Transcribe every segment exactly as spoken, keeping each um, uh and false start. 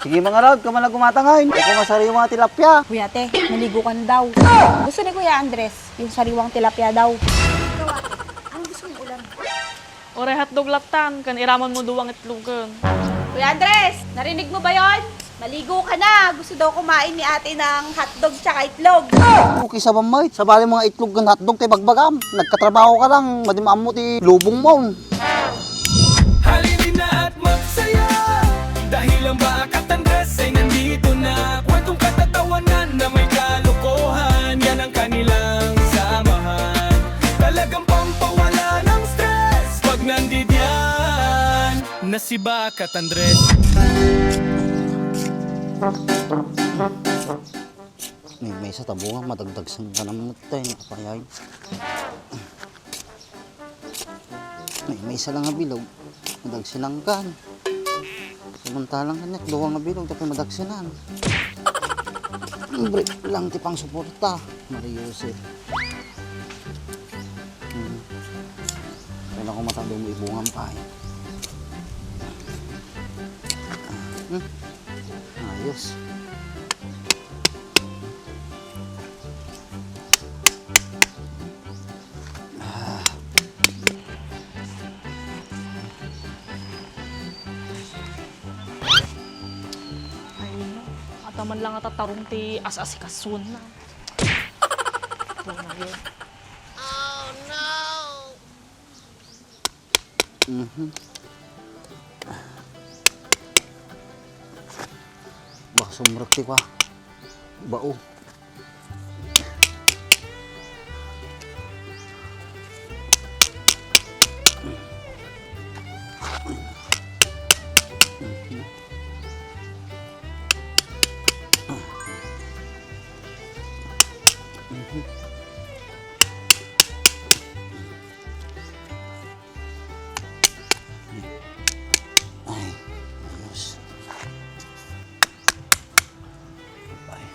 Sige, mangarud ka man a gumatangay. Ako masariwa nga tilapia. Kuya, ate, maligo ka na daw. Gusto ni Kuya Andres, yung sariwang tilapia daw. Ikaw, ate, anong gusto mong ulam? Uray hotdog latta, ken iraman mo duang itlogen. Kuya Andres, narinig mo ba yon? Maligo ka na. Gusto daw kumain ni ate ng hotdog tsaka itlog. Okay, sabam, mait. Sabali mga itlog ken hotdog, tay bagbagam. Nagkatrabaho ka lang, madi maammo ti lubong mo. Halina at magsaya, dahil ang Bakat Andres ay nandito na. Kwentong katatawanan na may kalokohan, yan ang kanilang samahan. Talagang pampawala ng stress pag nandidiyan na si Bakat Andres. May, maysa ta bunga, madagdag sa ganam mo tayo, napayay. May, maysa lang nga bilog, madagsinanggan. Samantalang kaniak, duwa nga bilog, tapos madagsinan. Brief lang ti pangsuporta, Maria Jose. Hmm. Kailan ko matado mo ibungan pa, eh. Hmm. Ayos. Ah. Ay, no. Ataman lang nga tatarong ti as-asikasuan na. Ito na yun. Mhm. Baka sumrek ti kwa. Bao. Mhm. Mhm. Ay, ayos. Ay.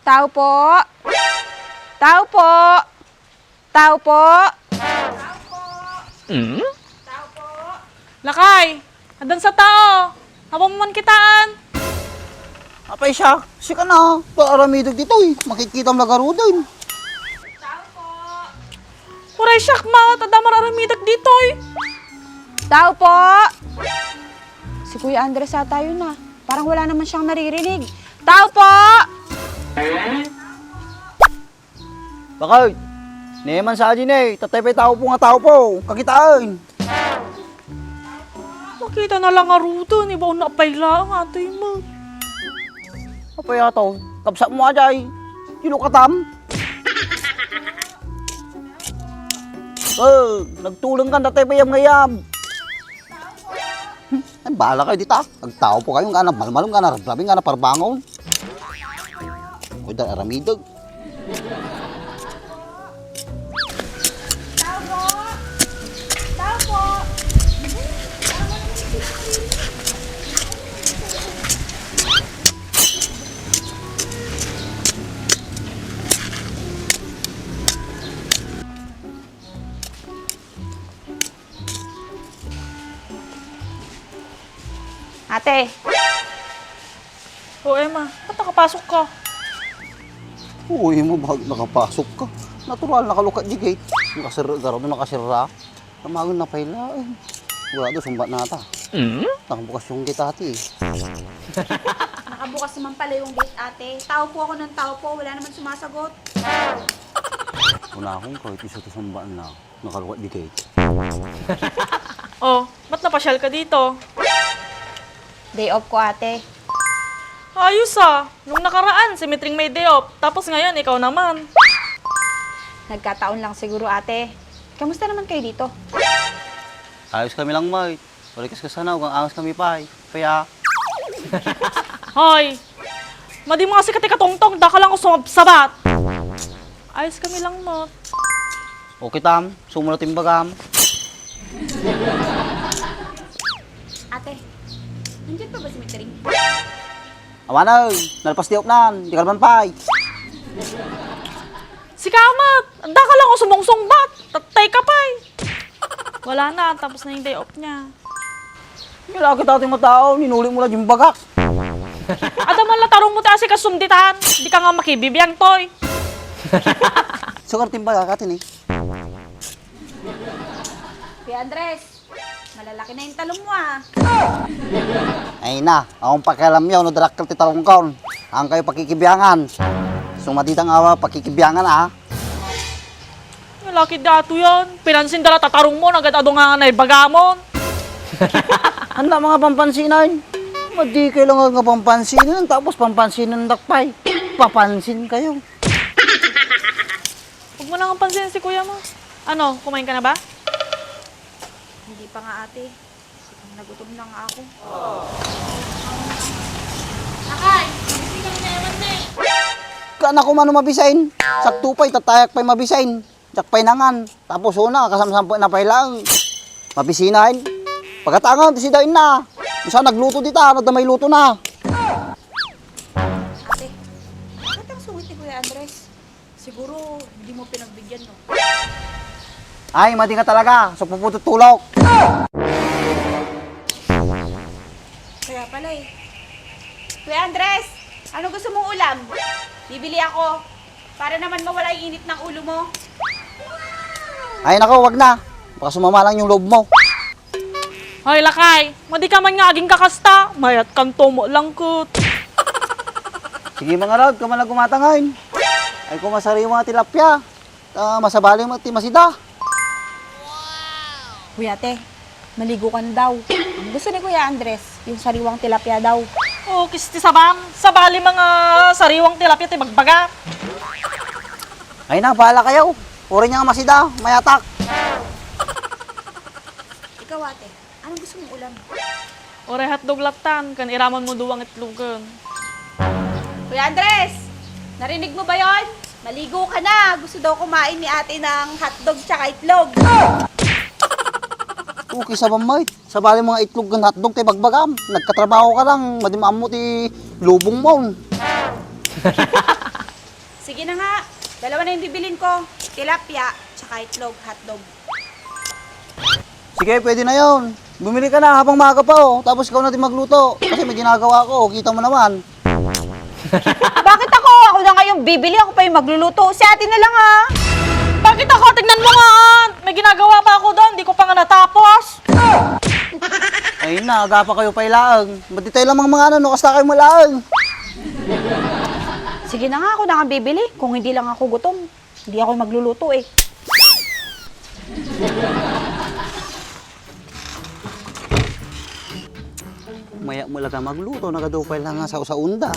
Tao po! Tao po! Tao po! Tao po! Hmm? Tao po! Lakay! Addan sa tao! Hawa mo man kitaan! Apay siak, sika na, paaramidek ditoy, makitkitam la garuden. Tao po! Uray siak, mawat adda mararamidek ditoy! Tao po! Si Kuya Andres ata yun, ah. Parang wala naman siyang naririnig. Tao po! Bakit? Neman sa adin eh, tatay pay tao po nga tao po, kakitaan. Makita na lang ngaruden, ibaon na pay laeng, atoy mo. Apay ato, kabsat mo ajay, kinukatam. Eh, nagtuleng kan tatay pay am ngayam. Hmm, ay, bahala kayo dita. Agtao po kayo, nga nagmalmalong, nga narabrabi, nga naparbangon. Uy, da, aramideg. Tao po! Tao po! Ate. O, Emma, ba't nakapasok ka? O, Emma, bakit nakapasok ka? Natural, nakalukat di gate. Nakasirra, garo na nakasirra. Tamagon na pay laeng. Wala daw, sumbat nata. Mm? Nakabukas yung gate, ate, eh. Nakabukas naman pala yung gate, ate. Tao po ako ng tao po. Wala naman sumasagot. Wala akong kahit isa to sumbat na. Nakalukat di gate. Oh, ba't napasyal ka dito? Day off ko, ate. Ayos ah. Nung nakaraan, si Mitring may day off. Tapos ngayon, ikaw naman. Nagkataon lang siguro, ate. Kamusta naman kayo dito? Ayos kami lang, Mart. Balikas ka sana, ugang angas kami pa, eh. Kaya, Hoy! Madi mo kasi kati katungtong, daka lang ko sumabsabat. Ayos kami lang, Mart. Okay, Tam. Sumula timbagam. Ate, nandiyan pa ba si Mitring? Awanay, nalpas ti opnan, di ka naman pay. Adda ka lang sumungsungbat. Tattay ka pay. Wala na, tapos na yung day off niya. Wala kita ating matao, ninuli mo lang yung bagak. Ada man la tarong mo ti asikasom ditan. Di ka nga makibibiang toy. Sugar team bagak atin eh. Kuya Andres, malalaki na yung talong mo ah. Ay na, akong pakialam yun, no, darakkel ti talong kaon. Ang kayo pakikibiangan. Sumaditang awa, pakikibiangan ah. Lalaki dato yan. Pinansin dala tatarong mo, nagad ado nga naibagamon. Anda mga pampansinan? Madi kayo lang nga pampansinan, tapos pampansinan dakpay. Papansin kayo. Huwag mo nang pansin si kuya mo. Ano, kumain ka na ba? Hindi pa nga, ate. Nagutom na nga ako. Akay, hindi kami naiwan na eh. Kana ko mano mabisain. Sakto pa'y tatayak pa'y mabisain. Diak pa'y nangan. Tapos una, kasamsampo na pa'y lang. Mabisinain. Pagkatangan, ti si Dain na. Kung saan nagluto dita, ano da may luto na. Ate, bakit ang sungit ni Kuya Andres? Siguro, hindi mo pinagbigyan, no? Ay, madi ka talaga. So, pupututulok. Kaya pala eh. Kuya Andres, ano gusto mong ulam? Bibili ako. Para naman mawala yung init ng ulo mo. Ay, nako, wag na. Baka sumama lang yung loob mo. Hoy, lakay, madi ka man nga aging kakasta, mayat kan tumo langkot. Sige, mga raod, ka man lang gumatangain. Ay, kung masariwa nga tilapia, ah, masabali mo ti masida. Kuya, te, maligo ka na daw. Ang gusto ni Kuya Andres, yung sariwang tilapia daw. Oh, kisti sabam, sabali mga sariwang tilapia ti bagbaga. Ay na, bahala kayo. Uri niya nga masida, mayatak. Ikaw, ate, anong gusto mong ulam? Uray hotdog lattan, kan iraman mo duwang itlogen. Kuya Andres, narinig mo ba yon? Maligo ka na. Gusto daw kumain ni ate ng hotdog tsaka itlog. Okay, sabam, mate. Sabali mga itlog kan hotdog, tay bagbagam. Nagkatrabaho ka lang, madi maammo ti lubong mo. Sige na nga. Dalawa na yung bibilin ko. Tilapia, tsaka itlog, hotdog. Sige, pwede na yon. Bumili ka na habang maaga pa, oh. Tapos ikaw na din magluto. Kasi may ginagawa ko, oh. Kita mo naman. Bakit ako? Ako na nga yung bibili, ako pa yung magluluto. Si ate na lang, ha? Bakit ako? Tignan mo nga, ah. May ginagawa pa ako doon, di ko pa nga natapos. Ay na, aga pa kayo pailaang. Ba't di tayo lamang mga ano, no? Kasta kayo malaang. Sige na nga, ako na nga bibili. Kung hindi lang ako gutom, hindi ako magluluto eh. Maya mo laga magluto, nagadupa lang nga sa usaunda.